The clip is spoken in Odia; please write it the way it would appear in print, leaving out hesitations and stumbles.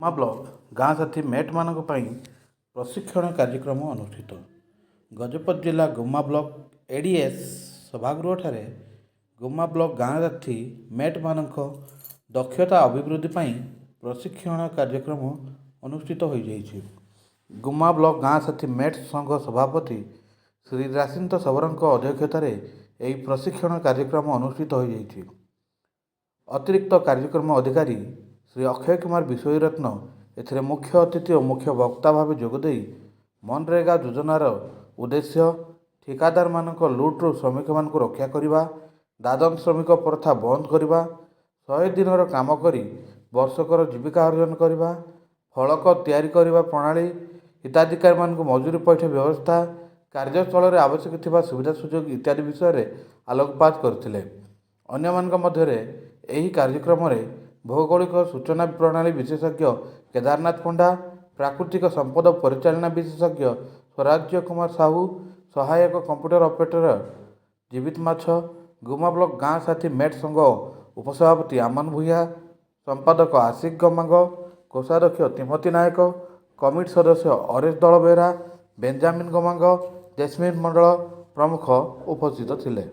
ଗୁମ୍ମା ବ୍ଲକ ଗାଁ ସାଥୀ ମେଟ୍ମାନଙ୍କ ପାଇଁ ପ୍ରଶିକ୍ଷଣ କାର୍ଯ୍ୟକ୍ରମ ଅନୁଷ୍ଠିତ। ଗଜପତି ଜିଲ୍ଲା ଗୁମ୍ମା ବ୍ଲକ ଏଡ଼ିଏସ୍ ସଭାଗୃହଠାରେ ଗୁମ୍ମା ବ୍ଲକ ଗାଁ ସାଥୀ ମେଟ୍ମାନଙ୍କ ଦକ୍ଷତା ଅଭିବୃଦ୍ଧି ପାଇଁ ପ୍ରଶିକ୍ଷଣ କାର୍ଯ୍ୟକ୍ରମ ଅନୁଷ୍ଠିତ ହୋଇଯାଇଛି। ଗୁମ୍ମା ବ୍ଲକ ଗାଁ ସାଥୀ ମେଟ୍ ସଂଘ ସଭାପତି ଶ୍ରୀ ରାସିନ୍ତ ଶବରଙ୍କ ଅଧ୍ୟକ୍ଷତାରେ ଏହି ପ୍ରଶିକ୍ଷଣ କାର୍ଯ୍ୟକ୍ରମ ଅନୁଷ୍ଠିତ ହୋଇଯାଇଛି। ଅତିରିକ୍ତ କାର୍ଯ୍ୟକ୍ରମ ଅଧିକାରୀ ଶ୍ରୀ ଅକ୍ଷୟ କୁମାର ବିଷୋୟୀ ରତ୍ନ ଏଥିରେ ମୁଖ୍ୟ ଅତିଥି ଓ ମୁଖ୍ୟ ବକ୍ତା ଭାବେ ଯୋଗଦେଇ ମନରେଗା ଯୋଜନାର ଉଦ୍ଦେଶ୍ୟ, ଠିକାଦାରମାନଙ୍କ ଲୁଟ୍ରୁ ଶ୍ରମିକମାନଙ୍କୁ ରକ୍ଷା କରିବା, ଦାଦନ ଶ୍ରମିକ ପ୍ରଥା ବନ୍ଦ କରିବା, 100 ଦିନର କାମ କରି ବର୍ଷକର ଜୀବିକା ଅର୍ଜନ କରିବା, ଫଳକ ତିଆରି କରିବା ପ୍ରଣାଳୀ, ହିତାଧିକାରୀମାନଙ୍କୁ ମଜୁରୀ ପୈଠ ବ୍ୟବସ୍ଥା, କାର୍ଯ୍ୟସ୍ଥଳରେ ଆବଶ୍ୟକ ଥିବା ସୁବିଧା ସୁଯୋଗ ଇତ୍ୟାଦି ବିଷୟରେ ଆଲୋକପାତ କରିଥିଲେ। ଅନ୍ୟମାନଙ୍କ ମଧ୍ୟରେ ଏହି କାର୍ଯ୍ୟକ୍ରମରେ ଭୌଗୋଳିକ ସୂଚନା ପ୍ରଣାଳୀ ବିଶେଷଜ୍ଞ କେଦାରନାଥ ପଣ୍ଡା, ପ୍ରାକୃତିକ ସମ୍ପଦ ପରିଚାଳନା ବିଶେଷଜ୍ଞ ସ୍ୱରାଜ୍ୟ କୁମାର ସାହୁ, ସହାୟକ କମ୍ପ୍ୟୁଟର ଅପରେଟର ଜୀବିତ ମାଛ, ଗୁମ୍ମା ବ୍ଲକ ଗାଁ ସାଥୀ ମେଟ୍ ସଂଘ ଉପସଭାପତି ଆମନ ଭୂୟାଁ, ସମ୍ପାଦକ ଆଶିକ ଗମାଙ୍ଗ, କୋଷାଧ୍ୟକ୍ଷ ତିମୋତି ନାୟକ, କମିଟି ସଦସ୍ୟ ଅରେଶ ଦଳବେହେରା, ବେଞ୍ଜାମିନ ଗମାଙ୍ଗ, ଜେସ୍ମିନ ମଣ୍ଡଳ ପ୍ରମୁଖ ଉପସ୍ଥିତ ଥିଲେ।